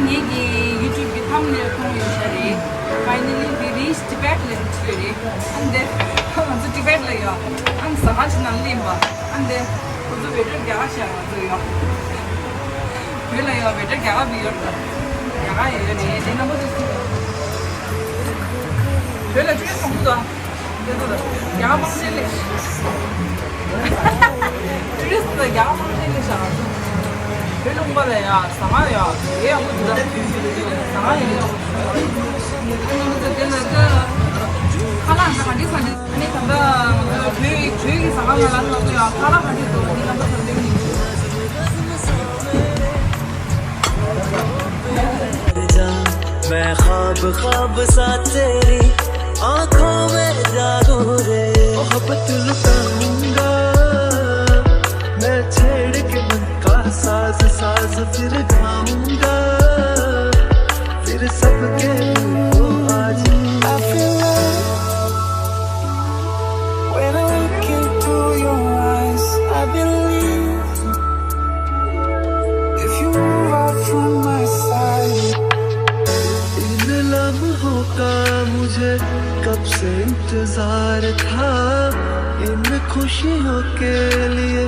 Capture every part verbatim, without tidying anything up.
ངེད་ཀྱི་YouTube གི་thumbnail མཐོང་ཡོད་ཤག་རེད། Finally we reach Tibet ལ་འགྲོ་རེད། ཨ་ནི་ང་ཚོ་Tibet ལ་ཡོད། ཨ་ནི་ཟ་ཁང་ཅིག་ནང་སླེབས་པ། ཨ་ནི་ཁོ་ཚོ་waiter རྒྱ་གར་ཤག་ང་ཚོ་ཡོད། བོད་ལ་ཡོད། waiter རྒྱ་གར་བི་ཡོད་ད། རྒྱ་གར་ཡོད་རེད། དེ་རྣམ་པ་ཚོ་བོད་ལ་ཅི་མང་པོ་འདུག་ཨ། རྒྱ་མང་ཆེ་ལེ། ཊུ་རི་སི་ཊི་རྒྱ་མང་ཆེ་ལེ་ཤག་བོད་ལུང་པ་ལ་ཡ་ཟ་ཁང་ཡ་དེ་ཡག་པོ་འདུག་ཟ་ཁང་ཡ་ཡག་པོ་འདུག་ཁ་ལག་ག་འདྲ་ཟ་འདྲ། ཨ་ནི་ད་ལྟ་བོད་ཀྱི་བོད་ཀྱི་ཟ་ཁང་ལ་ལ་ལ་ཡ་ཁ་ལག་ག་འདྲ་འདུག་འདི་རྣམ་པ་ཚོ་སྟོན་གྱི་ཡིན། मैं ख्वाब ख्वाब सा तेरी आंखों में जादू रे। मोहब्बत लुटाऊंगा मैं छेड़ के मन का साज, साज फिर गाऊंगा, फिर सबके दिल को आज। I feel love when I look into your eyes, I believe if you move out from my side. इन लम्हों का मुझे कब से इंतजार था, इन खुशियों के लिए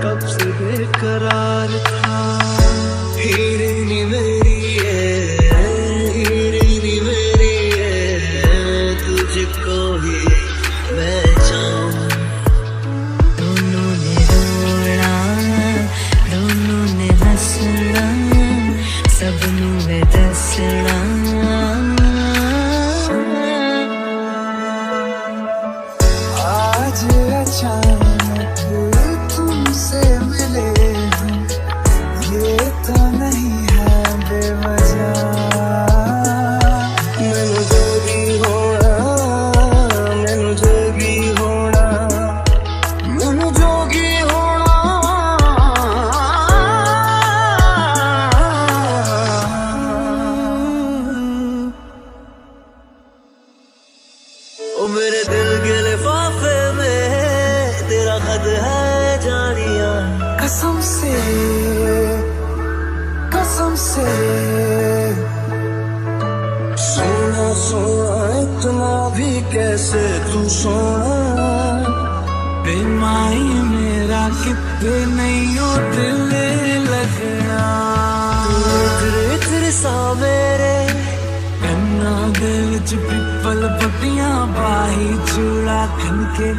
कब से बेकरार था। हिरनी मेरी है, हिरनी मेरी है, तुझको ही मैं चाहूँ। दोनों ने रोना, दोनों ने हंसना, सब नुए दसना। आज अचानक तुमसे मिले हम, ये तो नहीं है बेवजह। मैनू जोगी होना, मैनू जोगी होना, मैनू जोगी होना। ओ मेरे दिल के लिफाफे में तेरा खत है जानिया। कसम से, कसम से। सोना, सोना, इतना भी कैसे तू सोना। बेमाई मेरा कितने नहीं हो दिल लगना। इत्र, इत्र सा मेरे ਕੰਨਾਂ ਦੇ ਵਿੱਚ ਪਿੱਪਲ ਪੱਤੀਆਂ, ਬਾਹੀ ਚੂੜਾ ਖਨਕੇ।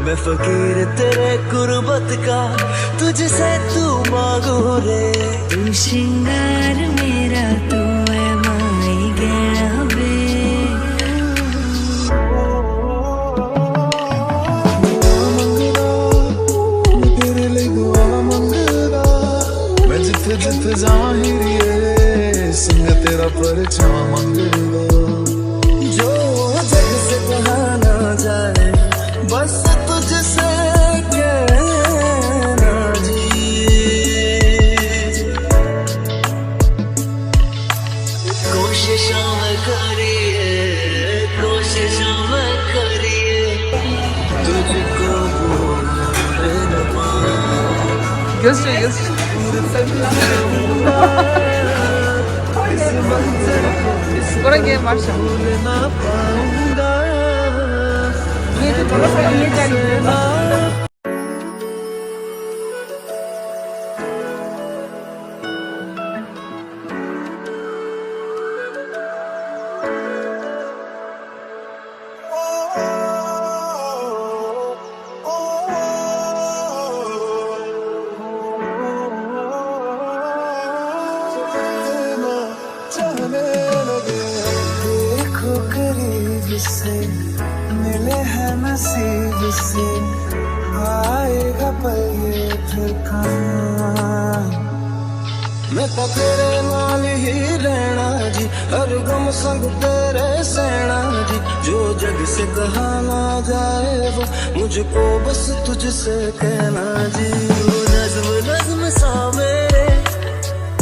मैं फकीर तेरे गुर्बत का, तुझसे तू मांगू रे। तू श्रृंगार मेरा, तू है माई गहना वे। दुआ मंगदा, मैं तेरे लिए दुआ मंगदा। मैं जिथे जिथे जावां हीरिए, संग तेरा परछां मंगदा। जो जग से कहा ना जाए, बस तुझसे कहना जी। कोशिशां मैं करिए, कोशिशां मैं करिए, तुझको भूल न पाऊं। Yes, yes. What a game, Marsha. भूल ना पाऊंगा। ये तो थोड़ा सा ये जाएगी। देखो करीब से, मिले हैं नसीब से, आएगा पल ये फिर कहाँ। मैं तो तेरे नाल ही रहना जी, हर गम संग तेरे सहना जी। जो जग से कहा ना जाए वो, मुझको बस तुझसे कहना जी। तू नज्म नज्म सा मेरे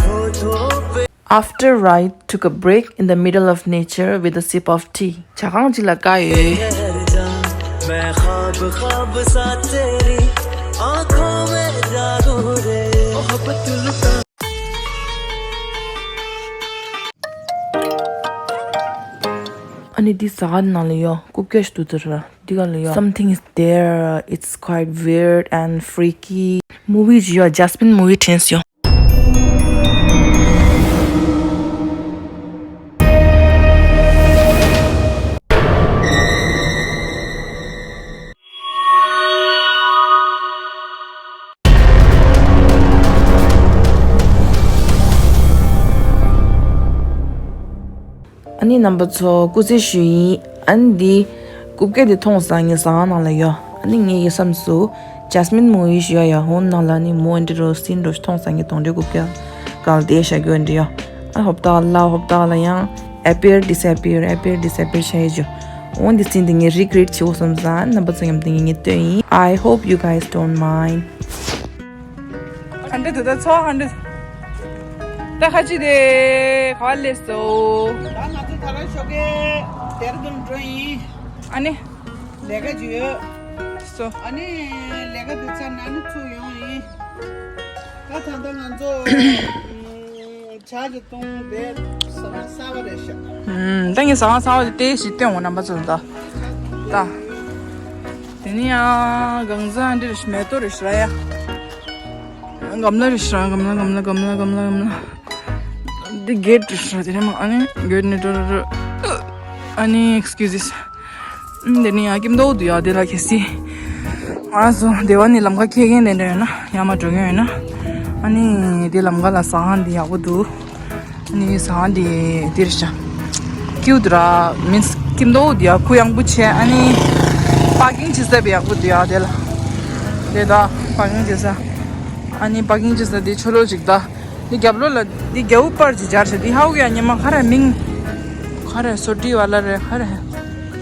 होठों पे। After ride, took a break in the middle of nature with a sip of tea. ཇ་ཁང་ཅིག་ལ་བཀག་ཡོད། मैं ख्वाब ख्वाब सा तेरी आंखों में जादू रे। मोहब्बत लुटा। ནི་འདི་ཟ་ཁང་ནང་ལ་ཡོད། རྐུབ་བཀྱག་ཞིག་འདུག་དེ་ར། འདི་ག་ལ་ཡོད། Something is there. It's quite weird and freaky. Movie ཞིག་ཡོད། Jasmine movie དྲན་སོང་། ཨ་ནི་རྣམ་པ་ཚོ་སྐུ་རྩེད་ཞུ་ཡིན། ཨ་ནི་འདི་རྐུབ་བཀྱག་འདི་མཐོང་སང་ངས་ཟ་ཁང་ནང་ལ་ཡོད། ཨ་ནི་ངས་ཡི་བསམ་སུ་Jasmine movie ཞུ་ཡ་ཡ་ཧོན་ནང་ལ་ནི་མོ་འདི་རོ་སིན་རོ་མཐོང་སང་ངས་གདོང་འདྲེ་རྐུབ་བཀྱག་གལ་ཏེ་ཤ་གྱོན་འདྲི་ཡ། ཨ་ཧོབ་ཏག་ལ་ཧོབ་ཏག་ལ་ཡང་appear disappear appear disappear ཆ་ཡི་ཇོ། འོན་ཏེ་ཚིན་དེ་ངས་regret བྱེད་འོ་བསམ་ས་རྣམ་པ་ཚོ་མཉམ་དུ་ངས་ངས་ལྟོས་ཡིན། I hope you guys don't mind. ཧན་ཌེ་ད་ད་ཚོ་ཧན་ཌེ་ད་ཁ་ཅི་དེ་ག་ལེ་སོ། ད་ང་ཚོ་ད་རང་ཞོགས་ཀས་དེར་དུ་འགྲོ་ཡིན། ཨ་ནི་ལས་ཀ་ཅི་ཡོད་སོ། ཨ་ནི་ལས་ཀ་དེ་ཚར་ན་ནི་ཚུར་ཡོང་ཡིན། ད་ད་ལྟ་ང་ཚོ་ཇ་ཅིག་བཏུང་བས་ཟ་ཁང་གསར་པ་རེད་ཤག་ཨུམ། ད་ངས་ཟ་ཁང་གསར་པ་དེ་ལྟས་ཤིག་སྟོན་འོང་རྣམ་པ་ཚོ་ད། ད། དེ་ནི་ཡང་གང་ཟག་འདི་རེད་ཤག་མེ་ཏོག་རེད་ཤག་ཡ། གམ་ལ་རེད་ཤག་གམ་ལ་གམ་ལ་གམ་ལ་གམ་ལ་གམ་ལ། འདི་གེ་ཊི་རེད་ཤག་དེ་ནས་མ་ཨ་ནི་གེ་ཊི་ནས་འགྲོ་འགྲོ་འགྲོ། ཨ་ནི་excuses། དེ་ནི་ཡང་ཀིམ་དོ་འདུག་ཡ་དེ་ལ་གལ་སྲིད། ང་རང་ཚོ་སྡེ་བ་ནས་ལམ་ཁ་འཁེལ་མཁན་དེ་འདྲ་ཡོད་ན་ཡར་མར་འགྲོ་མཁན་ཡོད་ན། ཨ་ནི་དེ་ལམ་ཁ་ལ་ཟ་ཁང་འདི་ཡག་པོ་འདུག་ཨ་ནི་ཟ་ཁང་འདི་འདིར་ཤག་ཀིའུ་འདུག་ར་མིན་སི་ཀིམ་དོ་འདུག་ཡ་ཁུ་ཡངས་པོ་བྱས་ཨ་ནི་པར་ཀིང་བྱེད་ས་ཡག་པོ་འདུག་ཡ་དེ་ལ། དེ་ད་པར་ཀིང་བྱེད་ས། ཨ་ནི་པར་ཀིང་བྱེད་ས་དེ་ཆོ་ལོ་ཅིག་ད། འདི་རྒྱབ་ལོགས་ལ་འདི་རྒྱ་བོ་པར་ཅིག་སྦྱར་བྱས་འདི་ཧའུ་གི་ཡ་ཉི་མ་ཁ་ར་མིང་། ཁ་ར་སོ་ཏི་ཝ་ལ་རེ་ཁ་ར།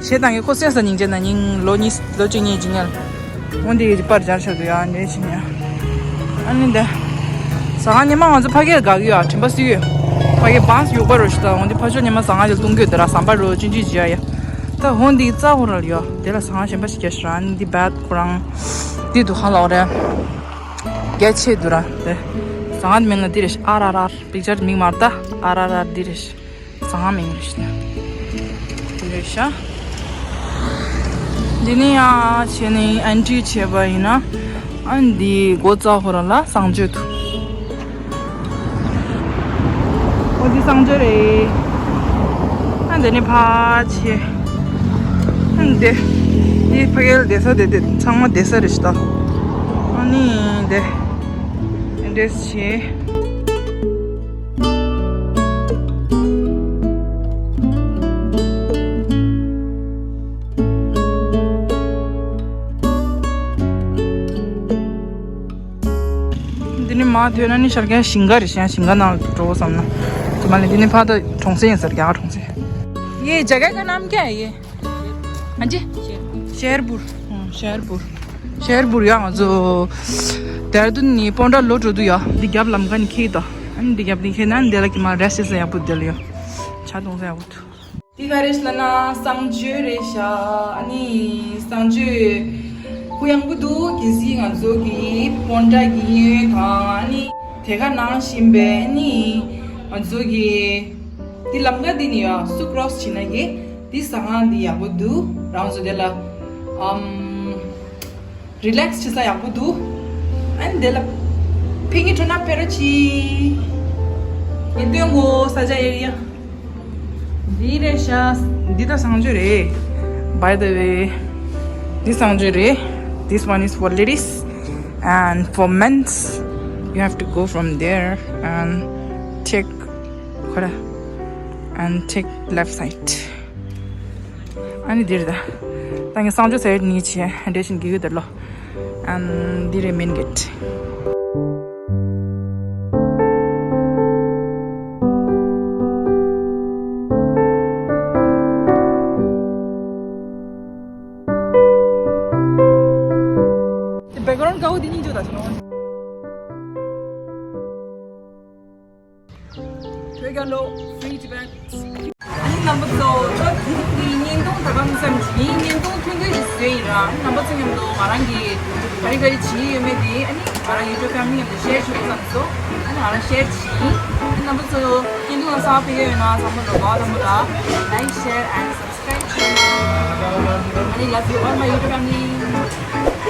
ཞེ་དང་གི་ཁོ་སེམས་ས་སྙིང་རྗེ་ན་སྙིང་ལོ་གཉིས་ལོ་གཅིག་གཉིས་ཅིག་ཉལ། འོ་འདི་ཡི་པར་སྦྱར་བྱས་འདུག་ཡ་འདྲེ་ཞིག་ཉལ། ཨ་ནི་འདི། ཟ་ཁང་ཉི་མ་ང་ཚོ་ཕ་གིར་དགའ་གི་ཡོད་ཨ་དྲན་པ་སུ་ཡོད། ཕ་གི་བང་སི་ཡོག་པ་རོ་ཞིག་ད་འོ་འདི་ཕ་ཆོ་ཉི་མ་ཟ་ཁང་ཅིག་བཏུང་གི་ཡོད་དེ་ར་ཟམ་པ་རོ་ཅིན་ཅི་ཇི་ཡ་ཡ། ད་འོ་འདི་རྩ་ཧོ་ར་ལ་ཡོད་དེ་ལ་ཟ་ཁང་གཞན་པ་ཞིག་རྒྱ་ཞིག་ར་ཨ་ནི་འདི་བད་ཁོ་རང་། འདི་འདུག་ཧ་ལོ་རེད། རྒྱ་ཆེ་འདུག་ར་དེ། ཟ་ཁང་མིང་ལ་འདི་རེད་ཨ་ར་ར་པིག་ཅར་མིང་མ་རེད་ད་ཨ་ར་ར་འདི་རེད། ཟ་ཁང་མིང་རེད་ཤི་ན། འདི་རེད་ཤ། འདི་ནི་ཡང་བྱས་ནས་ཨན་ཊི་བྱས་པ་ཡིན་ན། ཨ་འདི་སྒོ་རྩ་ཧོ་ར་ལ་གསང་སྤྱོད་དུ། ཨོ་འདི་གསང་སྤྱོད་རེད། ཨ་འདི་ནི་ཕ་ཆེ། ཨ་འདི། འདི་ཕ་གིར་བསྡད་ས་དེ་དེ་ཚང་མ་བསྡད་ས་རེད་ཤི་ད། ཨ་ནི་འདི། འདྲེས་བྱས། འདི་ནི་མ་ཐོན་ན་ནི་ཤར་རྒྱག་ཞིང་ཁ་རེད་ཤག་ཞིང་ཁ་ནང་འགྲོ་བསམ་ན། དེ་མ་ལས་འདི་ནི་ཕ་ད་གྲོང་གསེབ་ཡིན་ས་རྒྱ་གར་གྲོང་གསེབ། ये जगह का नाम क्या है ये? हाँ जी। शेरपुर। हम्म, शेरपुर। ཤེར་བུར་ཡང་ང་ཚོ་དེར་དུ་ནི་པོན་ཏྲ་ལོ་འགྲོ་དུ་ཡ་འདི་རྒྱབ་ལམ་ཁ་ནི་ཁེལ་ད། ཨ་ནི་འདི་རྒྱབ་ནི་ཁེལ་ན་འདི་ལ་ཀི་མ་རེ་སི་ས་ཡག་པོ་དེ་ལ་ཡ་ཆ་གཏོང་ས་ཡག་པོ་འདུག་འདི་ག་རེ་ཞིག་ལབ་ན་གསང་སྤྱོད་རེད་ཤག་ཨ་ནི་གསང་སྤྱོད་གུ་ཡངས་པོ་འདུག་གལ་སྲིད་ང་ཚོ་གི་པོན་ཏྲ་གི་གཡས་གཡོན་དང་ཨ་ནི་དེ་ག་ནང་བཞིན་པའི་ཨ་ནི་ང་ཚོ་གི་འདི་ལམ་ཁ་འདི་ནི་ཡ་སུ་ཀྲོ་སི་བྱེད་ན་གི་འདི་ཟ་ཁང་འདི་ཡག་པོ་འདུག་རང་ཚོ་དེ་ལ་ཨམ། རི་ལེག་སི་བྱེད་ས་ཡག་པོ་འདུག་ཨ་ནི་དེ་ལ་ཕིང་གི་ཁྲོ་ན་ཕེ་རོ་ཆི། ངས་སྟོན་གོ་ས་ཆ་ཨེ་རི་ཡ། འདི་རེད་ཤག་འདི་ད་གསང་སྤྱོད་རེད། By the way, འདི་གསང་སྤྱོད་རེད། This one is for ladies and for men's. You have to go from there and take, ཁོ་ར། And take left side. ཨ་ནི་འདིར་ད། ད་ངས་གསང་སྤྱོད་ཟེར་ནི་བྱས་འདྲེ་བཞིན་གི་ཡོད་དེ་ལོ། And འདི་རེད་main gate. Background དགའ་བོ་འདི་གཉིས་འཇོག་ད་ཆོག་བོད་རྒྱལ་ལོ། Free Tibet. ཨ་ནི་རྣམ་པ་ཚོ་ད་དེ་རིང་གི་བརྙན་ཐུང་ད་ག་མི་འཚམས་ཀྱི་བརྙན་ཐུང་ཐུང་ཐུང་ཞིག་བཟོས་ཡིན་ར། ཨ་ནི་རྣམ་པ་ཚོ་མཉམ་དུ་ང་རང་གི་ག་རེ་ག་རེ་བྱེད་ཡོད་མེད་དེ་ཨ་ནི་ང་རང་ཡུ་ཊུབ་ཕེ་མི་ལི་མཉམ་དུ་ཤེར་བྱེད་དགོས་བསམ་སོང་། ཨ་ནི་ང་རང་ཤེར་བྱེད་ཡིན། ཨ་ནི་རྣམ་པ་ཚོ་བརྙན་ཐུང་ལ་གསར་པ་ཕེབས་ཡོད་ན་ཚང་མ་ལོ་གོ་ཚང་མ་ལ་like, share and subscribe. Ani, love you all my YouTube family.